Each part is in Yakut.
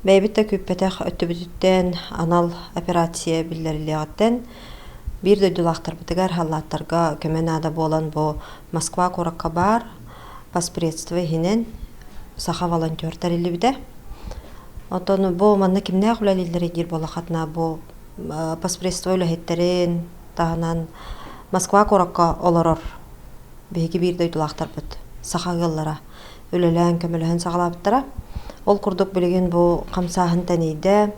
Бэйэбит да күүппэтэх өттүбүтүттэн анал операция биллэриллиэҕиттэн биир дойдулаахтарбытыгар халлааттарга көмө наада буолан бу Москва куоракка баар поспредство иһинэн саха волонтер тэриллибитэ. Оттон бу манна кимнээх үлэлииллэрий диир буоллаххытына бу поспредство үлэһиттэрин таһынан Москва куоракка олорор биһиги биир дойдулаахтарбыт саха ыаллара үлэлээн көмөлөһөн саҕалаабыттара. Ол курдук билигин бу хамсааһын тэнийдэ.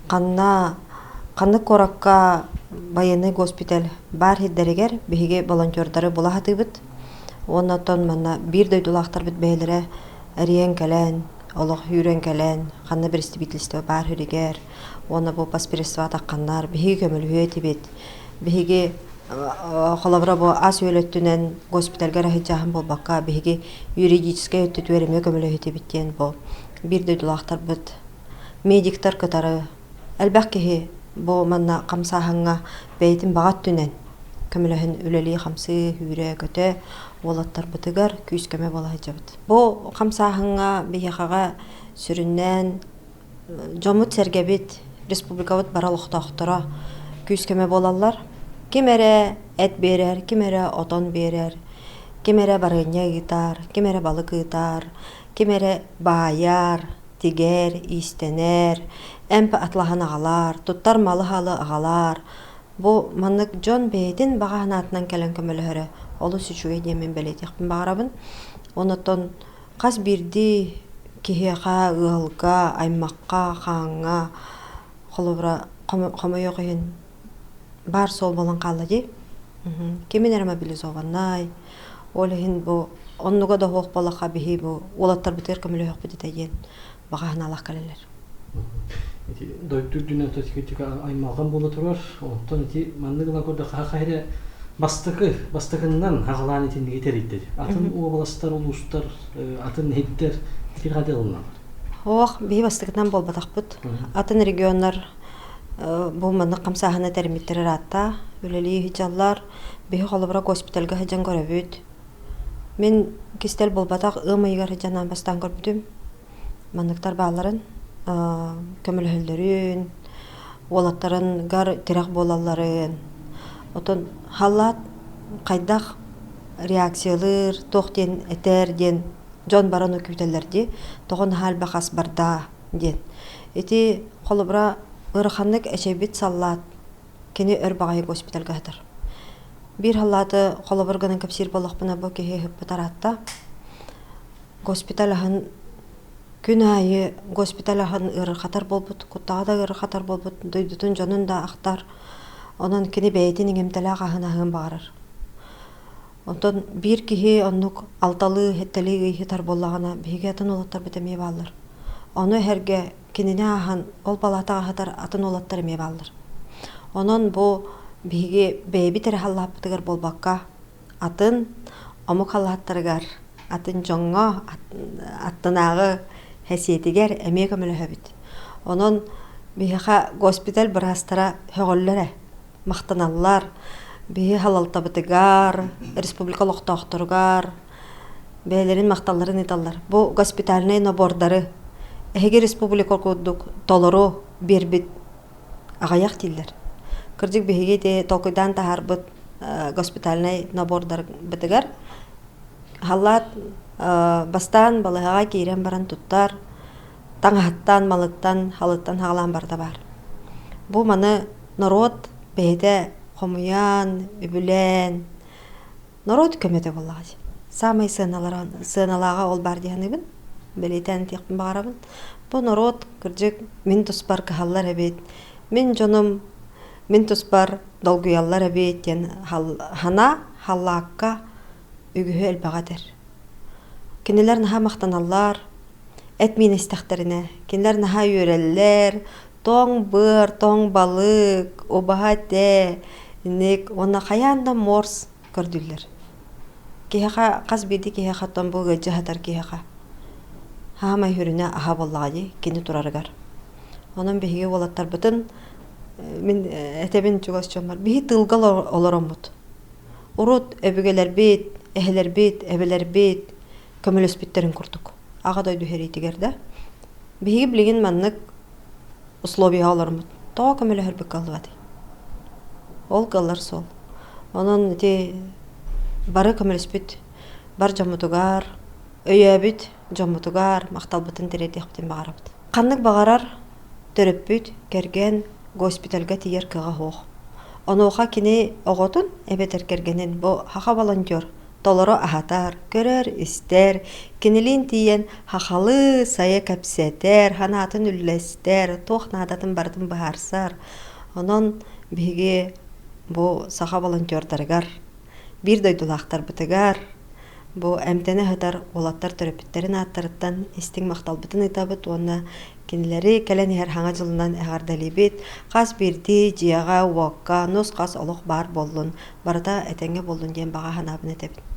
Ханна ханнык куоракка байыаннай госпиталь баар сирдэригэр биһиги волонтердары була сатыыбыт. Уонна оттон манна биир дойдулаахтарбыт бэйэлэрэ эрийэн кэлэн, олох үүрэн кэлэн, ханна представительство баар сиригэр уонна бу паспредство тахханнар биһиги көмөлөһүө этибит. Биһиги холобура бу ас-үөл өттүнэн госпитальга эрэ сылдьааһын буолбакка, биһиги юридическай өттүтүгэр эмиэ көмөлөһө этибит диэн бу биир дойдулаахтарбыт медиктар кытары элбэх киһи бу манна хамсааһыҥҥа бэйэтин баҕа өттүнэн көмөлөһөн үлэлии-хамсыы, үүрэ-көтө уолаттарбытыгар күүс-көмө буола сылдьабыт. Бу хамсааһыҥҥа биһиэхэҕэ сүрүннээн дьоммут-сэргэбит, республикабыт бары олохтоохторо күүс-көмө буолаллар. Ким эрэ эт биэрэр, ким эрэ отон биэрэр, ким эрэ барыанньа ыытар, ким эрэ балык ыытар, ким эрэ баайар, тигэр, иистэнэр, эмп атлаһан аҕалар, туттар малы-халы аҕалар. Бу маннык дьон бэйэтин баҕа санаатынан кэлэн көмөлөһөрө олус үчүгэй диэн мин бэлиэтиэхпин баҕарабын. Онон хас биирдии киһиэхэ, ыалга, аймахха, хааҥҥа холобура хомойуох иһин баар суол буолан хаалла дии. Кимин эрэ мобилизованнай, ол иһин бу оннуга да суох буоллахха биһи бу уолаттарбытыгар көмөлөһүөхпүт этэ диэн баҕа санаалаах кэлэллэр. Ити дойду үрдүнэн аймалҕан буола турар. Онтон ити маннык ылан көрдөххө хаха эрэ бастакы бастакыннан хаҕалаан итинниги тэрийдэ. Атын уобаластар, улуустар, атын иһиттэр ити хата ылыналар. Ох, биһи бастакытынан буолбатахпыт. Атын регионнар бу маннык хамсааһыны тэриммиттэр ыраатта. Үлэлии сылдьаллар. Биһи холобура госпитальга сылдьан көрөбүт. Мин кистэл буолбатах ыам ыйыгар сылдьан бастаан көрбүтүм. Манныктар баалларын, көмөлөһөллөрүн, уолаттарыгар тирэх буолалларын. Оттон халлаат хайдах реакциялыыр, туох диэн этэр диэн дьон баран күүтэллэр дии. Тоҕо наһаа элбэх ас барда диэн. Ити холобура ыараханнык эчэйбит саллаат кини өр баҕайы госпитальга сытар. Биир халлааты холобур гынан кэпсиир буоллахпына бу киһи ыһыппыт араатта. Госпиталь аһын күн аайы госпиталь аһын ыарырҕатар буолбут, куттаҕа да ыарырҕатар буолбут, дойдутун дьонун да ахтар. Онон кини бэйэтин иҥэмтэлээх аһын аһыан баҕарар. Онтон биир киһи оннук алталыы, сэттэлии ый сытар буоллаҕына, биһиги атын уолаттарбыт эмиэ бааллар. Ону эһэргэ кинини ааһан ол палаатаҕа сытар атын уолаттар эмиэ бааллар. Онон бу биһиги бэйэбит эрэ халлааппытыгар буолбакка, атын омук халлааттарыгар, атын дьоҥҥо аттынааҕы хэсиэтигэр эмиэ көмөлөһөбүт. Онон биһиэхэ госпиталь быраастара сөҕөллөр ээ, махтаналлар. Биһи халалтабытыгар, республика олохтоохторугар бэйэлэрин махталларын ыыталлар. Бу госпитальнай набордары эһиги республика курдук толору биэрбит аҕыйах дииллэр. Кырдьык биһиги ити толкуйдаан таһаарбыт госпитальнай набордарбытыгар халлаат бастаан балыыһаҕа киирэн баран туттар, таҥаһыттан, малыттан, халыттан хаалаан барыта баар. Бу маны норуот бэйэтэ хомуйан, үбүлээн, норуот көмөтө буоллаҕа дии. Саамай сыаналара, сыаналааҕа ол баар дии саныыбын. Бэлиэтээн этиэхпин баҕарабын. Бу норуот, кырдьык, мин туспар кыһаллар эбит, мин дьонум мин туспар долгуйаллар эбит диэн санаа халлаакка үгүһү элбэҕи этэр. Кинилэр наһаа махтаналлар, эт миин истэхтэринэ, кинилэр наһаа үөрэллэр, тоҥ быар, тоҥ балык, убаһа этэ, инник уонна хайаан да морс көрдүүллэр. Киһиэхэ хас биирдии киһиэхэ оттон бу ыалдьа сытар киһиэхэ хаамай сүрүнэ аһа буоллаҕа дии кини турарыгар. Онон биһиги уолаттарбытын мин этэбин чугас дьоммор биһи тыылга олороммут. Урут өбүгэлэрбит, эһэлэрбит, эбэлэрбит көмөлөспүттэрин курдук. Аҕа дойду сэриитигэр да. Биһиги билигин маннык условияҕа олорбут. Тоҕо көмөлөһөрбүт кыаллыбатый? Ол кыаллар суол. Онон ити бары көмөлөспүт бар дьоммутугар, өйөөбүт дьоммутугар махталбытын тириэрдиэхпитин баҕарабыт. Ханнык баҕарар төрөппүт, кэргэн госпитальга тиийэр кыаҕа суох. Онуоха кини оҕотун эбэтэр кэргэнин бу саха волонтер толору аһатар, көрөр-истэр, кинилиин тиийэн хахалыы сайа кэпсэтэр, санаатын үллэстэр, туох наадатын барытын быһаарсар. Онон биһиги бу саха волонтердарыгар, биир дойдулаахтарбытыгар бу эмтэнэ сытар уолаттар төрөппүттэрин ааттарыттан истиҥ махталбытын ыытабыт уонна кинилэри кэлэн иһэр Саҥа дьылынан эҕэрдэлиибит. Хас биирдии дьиэҕэ-уокка нус-хас олох баар буоллун, барыта этэҥҥэ буоллун диэн баҕа санаабын этэбин.